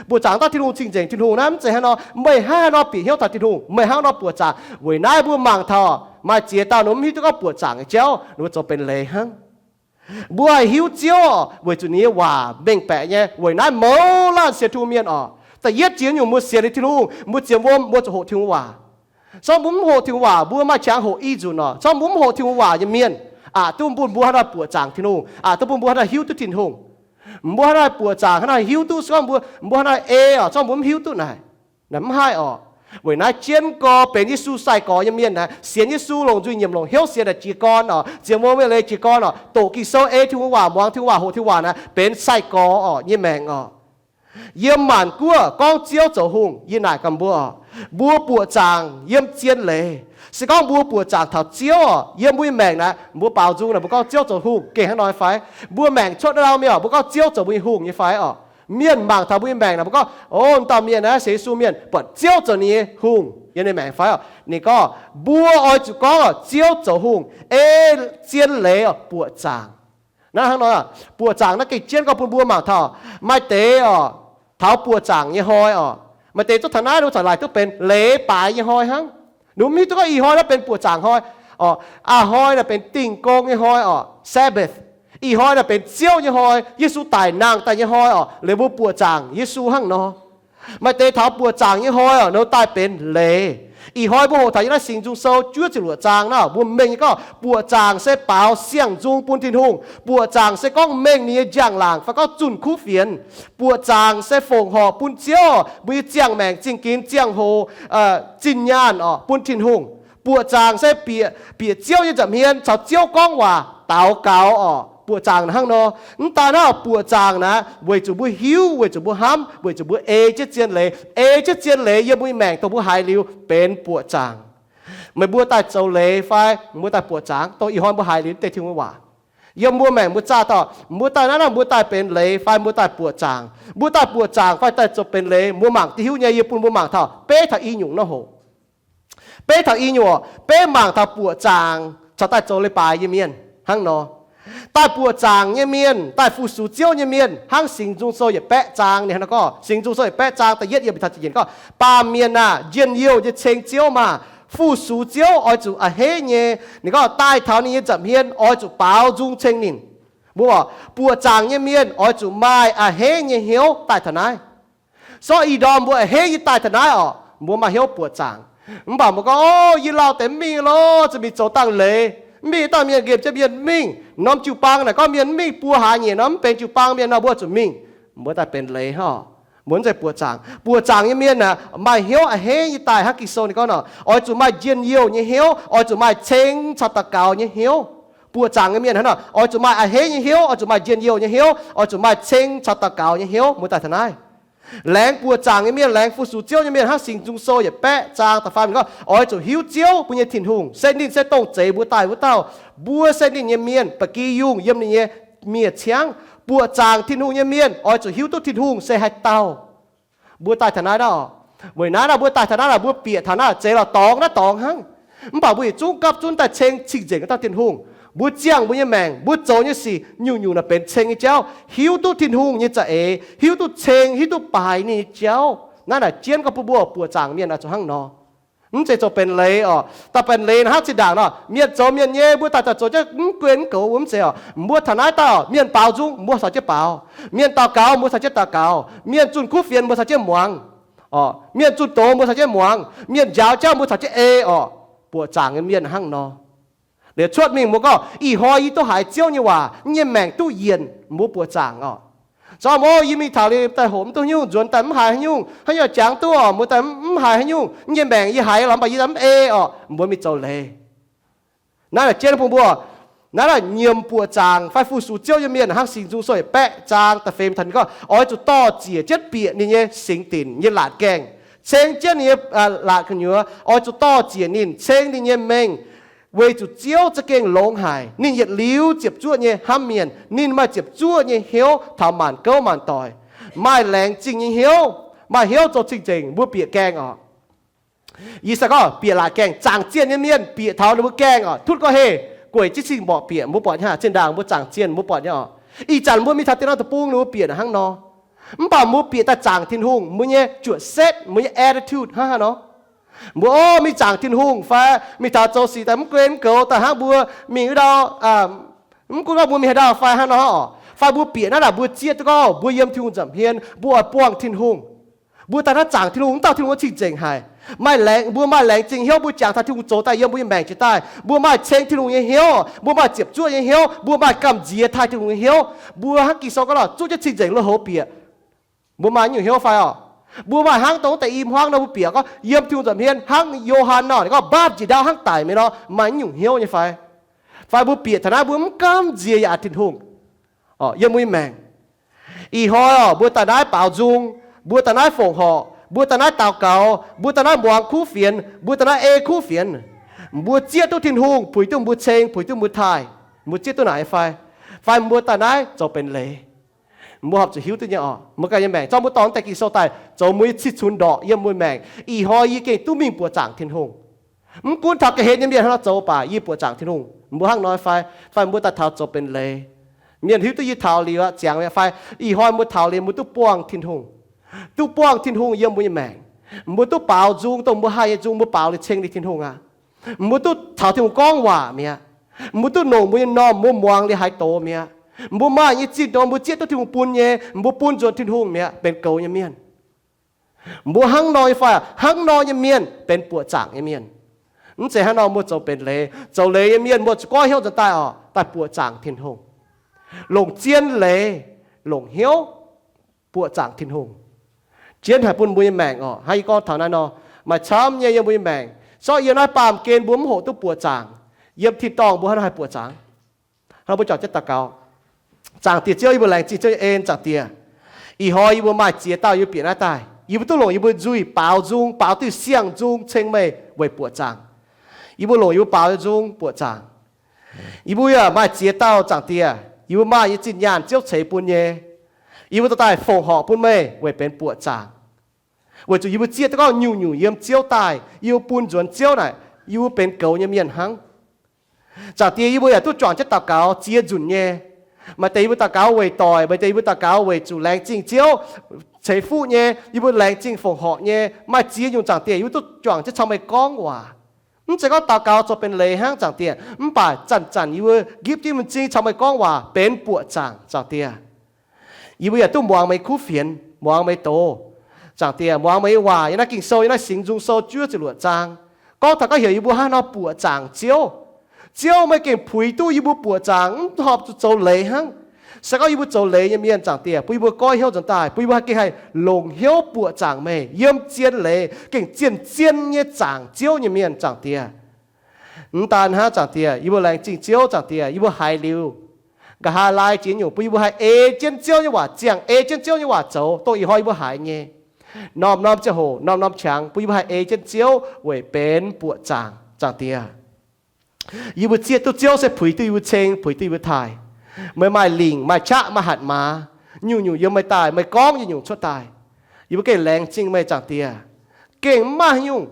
Buoqc zaangc wuov dauh Tin-Hungh cing-nzengc Tin-Hungh naaiv mv zeiz hnangv nor, meih hnangv haaix nor bieqc hnyouv taux Tin-Hungh, meih hnangv nor buoqc zaangc. Weic naaiv mbuo mangc taux maaih ziex dauh ninh mbuo mv hiuv duqv gorngv buoqc zaangc nyei jauv, ninh mbuo zoux benx leiz hnangv. Mbuo haih hiuv Ziouv oc, weic zuqc ninh nyei waac mengh baeqc nyei. Weic naaiv mouz laanh sienx Tin-Hungh mienh oc, da'yietv jiex nyungc mbuo sienx liuz Tin-Hungh, mbuo zienx wuom mbuo zuqc hoqc Tin-Hungh waac. Se gorngv mbuo mv hoqc Tin-Hungh waac, mbuo maaih qangx hoqc i nzunc oc. Se gorngv mbuo mv hoqc Tin-Hungh waac nyei mienh, aqc duqv bun mbuo haaix nor buoqc zaangc Tin-Hungh, aqc duqv bun mbuo haaix nor hiuv duqv Tin-Hungh. Mbuo haaix nor buoqc zaangc, haaix nor hiuv duqv, se gorngv mbuo, mbuo haaix nor ei oc, se gorngv mbuo mv hiuv duqv naaic, naaic mv haih oc. Weic naaiv jienv gorx benx Yesu sai-gorx nyei mienh naaic, sienx Yesu longc nzuih nyiemc longc hnyouv sienx naaic jiez gorn oc, zienx mbuo mienh leiz jiez gorn oc, doqc Ging-Sou, ei Tin-Hungh waac, muangx Tin-Hungh waac, hoqc Tin-Hungh waac naaic, benx sai-gorx oc nyei maengc oc. Yiem maanc guoqv gorngv Ziouv zoux hungh, yie naaic gaax mbuo oc, mbuo buoqc zaangc yiem zien leiz. Se gorngv mbuo buoqc zaangc taux Ziouv oc, yiem mbuo nyei maengc naaic, mbuo baaux nzung naaic mbuo gorngv Ziouv zoux hungh gengh hnangv nor nyei fai? Mbuo maengc cuotv ndau mienh oc, mbuo gorngv Ziouv zoux mbuo nyei hungh nyei fai oc? Mienh mangc taux mbuo nyei maengc naaic mbuo gorngv, o, dauh mienh naaiv sienx Yesu mienh, buatc Ziouv zoux ninh nyei hungh yiem ninh maengc fai oc? Ninh gorngv, mbuo oix zuqc gorngv oc, Ziouv zoux hungh, ei zien leiz oc, buoqc zaangc. Naaiv hnangv nor, buoqc zaangc naaiv gengh jienv gorngv bun mbuo mangc taux, maaih deix oc, taux buoqc zaangc nyei hnoi oc, maaih deix zungv taux naaiv ninh mbuo corc laaic duqv benx leiz baaix nyei hnoi hnangv. Ninh mbuo mv hiuv duqv gorngv ih hnoi naaiv benx buoqc zaangc hnoi oc. A'hnoi naaic benx Dingh Gong nyei hnoi oc, Sabbath. Ih hnoi naaic benx Ziouv nyei hnoi, Yesu daic nangh daaih nyei hnoi oc, liuz mbuo buoqc zaangc Yesu hnangv nor. Maaih deix taux buoqc zaangc nyei hnoi oc, ninh daaih benx leiz. Ih hnoi mbuo hoqc taux yiem naaiv Singx Nzung Sou juov ziepc luoqc zaang naaiv, mbuo mengh nyei gorngv buoqc zaangc se baaux siang-nzung bun Tin-Hungh. Buoqc zaangc se gorngv mengh ninh nyei njang-laangc fai gorngv zunh kuv fienx. Buoqc zaangc se fongc horc bun Ziouv mbuo nyei ziangh maengc, zingh ginx, ziangh hoc, zinh nyaanh oc, bun Tin-Hungh. Buoqc zaangc se bieqc, bieqc Ziouv nyei nza'hmien caux Ziouv gorngv waac, daux gaux oc. Buoqc zaangc hnangv nor. Mv daaih naaiv buoqc zaangc naaic weic zuqc mbuo hiuv, weic zuqc mbuo hnamv, weic zuqc mbuo ei jienv zien leiz. Ei jienv zien leiz yiem mbuo nyei maengc dongh mbuo haiz liuz benx buoqc zaangc. Meih mbuo daaih zoux leiz fai mbuo daaih buoqc zaangc dongh ih hnoi mbuo haiz liuz deix Tin-Hungh nyei waac? Yiem mbuo maengc mbuo zaah dauh, mbuo daaih naaiv, naaiv mbuo daaih benx leiz fai mbuo daaih buoqc zaangc? Mbuo daaih buoqc zaangc fai daaih zoux benx leiz, mbuo mangc diuh hiuv nyei, yie bun mbuo mangc taux beiv taux i nyungc nor hoc. Beiv taux i nyungc, beiv mangc taux buoqc zaangc caux daaih zoux leiz-baaix nyei mienh hnangv nor. Daaih buoqc zaangc nyei mienh, daaih fu-sux Ziouv nyei mienh, hnangv Singx Nzung Sou yietc baeqv zaang ninh hnangv nor gorngv, Singx Nzung Sou yietc baeqv zaang da'yietv yiem taux ziepc yietc gorngv, baamh mienh aah! Njien-youh nyei ceng Ziouv maah! Fu-sux Ziouv oix zuqc a'hneiv nyei, ninh gorngv daaih taux ninh nyei nza'hmien oix zuqc baaux nzung ceng ninh. Mbuo oc, buoqc zaangc nyei mienh oix zuqc maaih a'hneiv nyei hnyouv daaih taux naaiv. Sortv ih ndorm mbuo a'hneiv nyei daaih taux naaiv oc, mbuo maaih hnyouv buoqc zaangc. Mv baac mbuo gorngv, o, yie lauh deix mv mingh lorqc, zuqc mingh zoux dangh leiz. Mv mingh, dauh mienh nqemh jienv mienh mv mingh. Norm jiu-baang naaic gorngv mienh mv mingh buo hlaax nyeic nor, mv benx jiu-baang mienh nor, mbuo zuqc mingh. Mbuo daaih benx leiz hnangv. Mbuo mv zeiz buoqc zaangc. Buoqc zaangc nyei mienh aah, maaih hnyouv a'hneiv nyei daaih hnangv Ging-Sou ninh gorngv nor, oix zuqc maaih njien-youh nyei hnyouv, oix zuqc maaih ceng caux daux gaux nyei hnyouv. Buoqc zaangc nyei mienh hnangv nor, oix zuqc maaih a'hneiv nyei hnyouv, oix zuqc maaih njien-youh nyei hnyouv, oix zuqc maaih ceng caux daux gaux nyei hnyouv, mbuo daaih taux naaiv. Laengz buoqc zaangc nyei mienh, laengz fu-sungx Ziouv nyei mienh hnangv Singx Nzung Sou yietc baeqv zaang da'faam gorngv, oix zuqc hiuv Ziouv, mbuo nyei Tin-Hungh, se ninh se dongh zeix mbuo daaih wuov dauh. Mbuo se ninh nyei mienh, ba'gi yungh yiem ninh nyei miev-ciangv. Buoqc zaangc Tin-Hungh nyei mienh oix zuqc hiuv duqv Tin-Hungh se haaix dauh. Mbuo daaih taux naaiv naaiv, weic naaiv naaiv mbuo daaih taux naaiv naaiv, mbuo bieqc taux naaiv naaiv, mbuo bieqc taux naaiv, mbuo bieqc zungv gapv zunv daaih ceng cing-nzengc wuov dauh Tin-Hungh. Mbuo ziangh mbuo nyei maengc, mbuo zoux nyei sic nyungc-nyungc naaic benx ceng nyei jauv, hiuv duqv Tin-Hungh nyei za'eix, hiuv duqv ceng, hiuv duqv baaix ninh nyei jauv. Naaiv naaic jienv gorngv bun mbuo buoqc zaangc mienh oix zuqc hnangv nor. Mv zeiz zoux benx leiz oc. Daaih benx leiz hnangv zinh ndaangc nor, mienh zoux mienh nyei, mbuo daaih zoux jienv mv guen mv goux, mbuo mv zeiz oc. Mbuo taux naaiv dauh, mienh baaux nzung, mbuo caux jienv baaux. Mienh daux gaux, mbuo caux jienv daux gaux. Mienh zunh kuv fienx, mbuo caux jienv muangx. Mienh zunh doz, mbuo caux jienv muangx. Mienh njaaux jauv, mbuo caux jienv ei oc. Buoqc zaangc nyei mienh hnangv nor. Liuz cuotv mingh mbuo gorngv, ih hnoi yie duqv haiz Ziouv nyei waac, yie nyei maengc duqv yienc, mbuo buoqc zaangc oc. Zorqv mbuo, yie mingh taux liuz daaih hoqc mv duqv haaix nyungc, nzuonx daaih mv haiz haaix nyungc, haaix nyungc jangx duqv oc, mbuo daaih mv haiz haaix nyungc, yie nyei maengc yie haiz lorqc, mv baac yie daaih mv ei oc, mbuo mingh zoux leiz. Naaiv naaic jienv bun mbuo, naaiv naaic nyiemc buoqc zaangc fai fu-sux Ziouv nyei mienh hnangv Singx Nzung Sou yietc baeqv zaang da'feix taux ninh gorngv, oix zuqc dor-dor ziec jienv bieqc ninh nyei singx dinc nyei laatc gaengh, ceng jienv ninh nyei laatc gu'nyuoz, oix zuqc dor-dor ziec ninh, ceng ninh nyei mengh, weic zuqc Ziouv za'gengh longx haic. Ninh yietc liuz ziepc zuoqv nyei hnamv mienh, ninh maaih ziepc zuoqv nyei hnyouv taux maanc gouv maanc doic, maaih laengz zingh nyei hnyouv, maaih hnyouv zoux cing-nzengc, mbuo bieqc gaengh oc. Yie se gorngv bieqc laatc gaengh, zaangc zienh nyei mienh bieqc taux ninh mbuo gaengh oc, tutv gorqv-heh, gueic jienv cing-mborqc bieqc, mbuo buatc nyei, zinh ndaangc mbuo zaangc zienh mbuo buatc nyei oc. Ih zanc mbuo mingh taux dien norm deic-bung ninh mbuo bieqc hnangv nor. Mv baac mbuo bieqc daaih zaangc Tin-Hungh, mbuo nyei juoqc setv, mbuo nyei attitude hnangv haaix nor. Mbuo o, mingh zaangc Tin-Hungh fai mingh taux zoux sic daaih mv guen mv goux daaih hnangv mbuo mingh wuov ndau, mv gunv gorngv mbuo mingh haaix ndau fai hnangv nor oc, fai mbuo bieqc naaiv naaic mbuo zieqv duqv gorngv mbuo yiem Tin-Hungh nza'hmien, mbuo oix buangh Tin-Hungh. Mbuo daaih naaiv zaangc Tin-Hungh, mv dauh Tin-Hungh wuov cing-nzengc haic. Maaih laengz, mbuo maaih laengz zingh hnyouv, mbuo jangx taux Tin-Hungh zoux daaih yiem mbuo nyei maengc jiex daaih, mbuo maaih ceng Tin-Hungh nyei hnyouv, mbuo maaih ziepc zuoqv nyei hnyouv, mbuo maaih gamh nziex taaih Tin-Hungh nyei hnyouv. Mbuo hnangv Ging-Sou gorngv nor, zuqv jienv cing-nzengc lui-houx bieqc. Mbuo maaih nyungc hnyouv fai orqc? Mbuo maaih hnangv dongh deix i hmuangv nor, mbuo bieqc gorngv yiem Tin-Hungh nza'hmien hnangv Yo^han nor, ninh gorngv mbaapv njiec ndau hnangv daic mi'aqv nor, maaih nyungc hnyouv nyei fai? Fai mbuo bieqc taux naaiv mbuo mv gamh nziex yaac Tin-Hungh yiem mbuo nyei maengc. Ih hnoi orqc, mbuo daaih naaiv baaux nzung, mbuo daaih naaiv fongc horc, mbuo daaih naaiv daux gaux, mbuo daaih naaiv muangx kuv fienx, mbuo daaih naaiv ei kuv fienx, mbuo zieqv duqv Tin-Hungh puix duqv mbuo ceng, puix duqv mbuo taaih. Mbuo zieqv duqv naaic fai? Fai mbuo daaih naaiv zoux benx leiz? Mbuo horpc zuqc hiuv duqv nyei orqc, mbuo ganh nyei maengc zorqv mbuo dorh naaiv deix Ging-Sou daaih zoux mbuo nyei cih cunx ndorqc yiem mbuo maengc. Ih hnoi yie gengh duqv mingh buoqc zaangc Tin-Hungh. Mv gunv taux ga'hlen nyei mienh hnangv nor zoux baac yie buoqc zaangc Tin-Hungh. Mbuo hnangv nor fai? Fai mbuo daaih taux zoux benx leiz? Mienh hiuv duqv yie taux liuz aqv, ziangx mi'aqv fai? Ih hnoi mbuo taux liuz mbuo duqv buangh Tin-Hungh. Duqv buangh Tin-Hungh yiem mbuo nyei maengc. Mbuo duqv baaux nzung, dongh mbuo haih nyei nzung mbuo baaux liuz ceng liuz Tin-Hungh aqv. Mbuo duqv taux Tin-Hungh gorngv waac mi'aqv. Mbuo duqv longc mbuo nyei normh mbuo muangx liuz haaix doz mi'aqv. Mbuo maaih nyei zinh nor mbuo zieqv duqv Tin-Hungh bun nyei, mbuo bun nzuonx Tin-Hungh mi'aqv, benx goux nyei mienh. Mbuo hnangv nor nyei fai? Hnangv nor nyei mienh benx buoqc zaangc nyei mienh. Mv zeiz hnangv nor mbuo zoux benx leiz. Zoux leiz nyei mienh mbuo zuqc goiv hnyouv nzuonx daaih orqc, daaih buoqc zaangc Tin-Hungh. Longc zien leiz, longc hnyouv buoqc zaangc Tin-Hungh. Jienv haic bun mbuo nyei maengc orqc. Hnangv yie gorngv taux naaiv nor, maaih camv nyei yiem mbuo nyei maengc. Zorqv yiem naaiv baamh gen mbuo mv hoqc duqv buoqc zaangc. Yiem tin-dorngh mbuo hnangv haaix buoqc zaangc? Hnangv mbuo juangc jienv daux gaux. Zaangc Diex Ziouv, yie mbuo laengz zingh Ziouv nyei en, Zaangc Diex. Ih hnoi yie mbuo maaih ziex dauh yie mbuo bieqc naaiv daaih, yie mbuo duqv longc yie mbuo nzuih baaux nzung, baaux diuh siang-nzung ceng meih weic buoqc zaangc. Yie mbuo longc yie mbuo baaux nyei nzung buoqc zaangc. Yie mbuo yaac maaih ziex dauh, Zaangc Diex, yie mbuo maaih nyei zinh nyaanh Ziouv ceix bun nyei. Yie mbuo dorh daaih fongc horc bun meih weic benx buoqc zaangc. Weic zuqc yie mbuo zieqv duqv gorngv nyungc-nyungc yiem Ziouv daaih, yie mbuo bun nzuonx Ziouv naaic, yie mbuo benx goux nyei mienh hnangv. Zaangc Diex, yie mbuo yaac duqv juangc jienv daux gaux ziex nzunc nyei. Maaih deix yie mbuo daux gaux weic doic, maaih deix yie mbuo daux gaux weic zuqc laengz zingh Ziouv ceix fuqv nyei, yie mbuo laengz zingh fongc horc nyei, maaih ziex nyungc, Zaangc Diex, yie mbuo duqv juangc jienv caux meih gorngv waac. Mv zeiz gorngv daux gaux zoux benx leiz hnangv, Zaangc Diex, mv baac zanc-zanc yie mbuo gipv jienv m'zing caux meih gorngv waac benx buoqc zaangc, Zaangc Diex. Yie mbuo yaac duqv muangx meih kuv fienx, muangx meih doz. Zaangc Diex, muangx meih nyei waac yiem naaiv Ging-Sou, yiem naaiv Singx Nzung Sou juov ziepc luoqc zaang, gorngv taux gorngv heuc yie mbuo hnangv nor buoqc zaangc Ziouv. Ziouv, meih gengh puix duqv yie mbuo buoqc zaangc, mv horpc zuqc zoux leiz hnangv. Se gorngv yie mbuo zoux leiz nyei mienh, Zaangc Diex, bun yie mbuo goiv hnyouv nzuonx daaih, bun yie mbuo haih gengh haih longc hnyouv buoqc zaangc meih yiem zien leiz, gengh zien-zien nyei zaangc Ziouv nyei mienh, Zaangc Diex. Mv daan hnangv, Zaangc Diex, yie mbuo laengz zingh Ziouv, Zaangc Diex, yie mbuo haiz liuz, nqa'haav laai jiex nyungc bun yie mbuo haih ei jienv Ziouv nyei waac ziangh, ei jienv Ziouv nyei waac zoux, dongh ih hnoi yie mbuo haiz nyei. Norm-norm ziangh hoc, norm-norm qangx bun yie mbuo haih ei jienv Ziouv weic benx buoqc zaangc, Zaangc Diex. Yie mbuo zieqv duqv Ziouv se puix duqv yie mbuo ceng, puix duqv yie mbuo taaih. Meih maaih lingc, maaih qaqv, maaih hatc maaz, nyungc-nyungc yiem meih daaih, meih gorngv nyungc-nyungc cuotv daaih. Yie mbuo gengh laengz zingh meih, Zaangc Diex. Gengh mv maaih nyungc,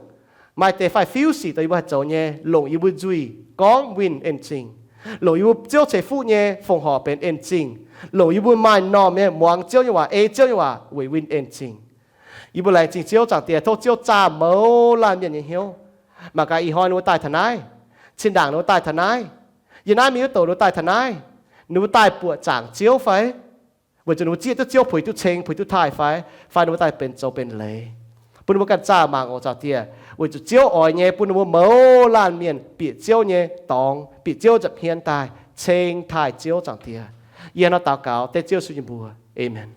maaih deix fai fiuv sic dongh yie mbuo haih zoux nyei, longc yie mbuo nzuih gorngv winh en-zingh. Longc yie mbuo Ziouv ceix fuqv nyei fongc horc benx en-zingh. Longc yie mbuo maaih normh nyei muangx Ziouv nyei waac, ei Ziouv nyei waac weic winh en-zingh. Yie mbuo laengz zingh Ziouv, Zaangc Diex, tov Ziouv zaah mouz laanh mienh nyei hnyouv. Mangc gaax ih hnoi ninh mbuo daaih taux naaiv, zinh ndaangc ninh mbuo daaih taux naaiv, yiem naaiv mingh wuov douc ninh mbuo daaih taux naaiv, ninh mbuo daaih buoqc zaangc Ziouv fai? Weic zuqc ninh mbuo zieqv duqv Ziouv, puix duqv ceng, puix duqv taaih fai? Fai ninh mbuo daaih benx zoux benx leiz? Bun ninh mbuo ganh zaah mangc oc, Zaangc Diex, weic zuqc Ziouv oix nyei bun ninh mbuo mouz laanh mienh bieqc Ziouv nyei dorngx, bieqc Ziouv nza'hmien daaih ceng taaih Ziouv, Zaangc Diex. Yie hnangv nor daux gaux dengv Ziouv Yesu nyei mbuox. Aamen.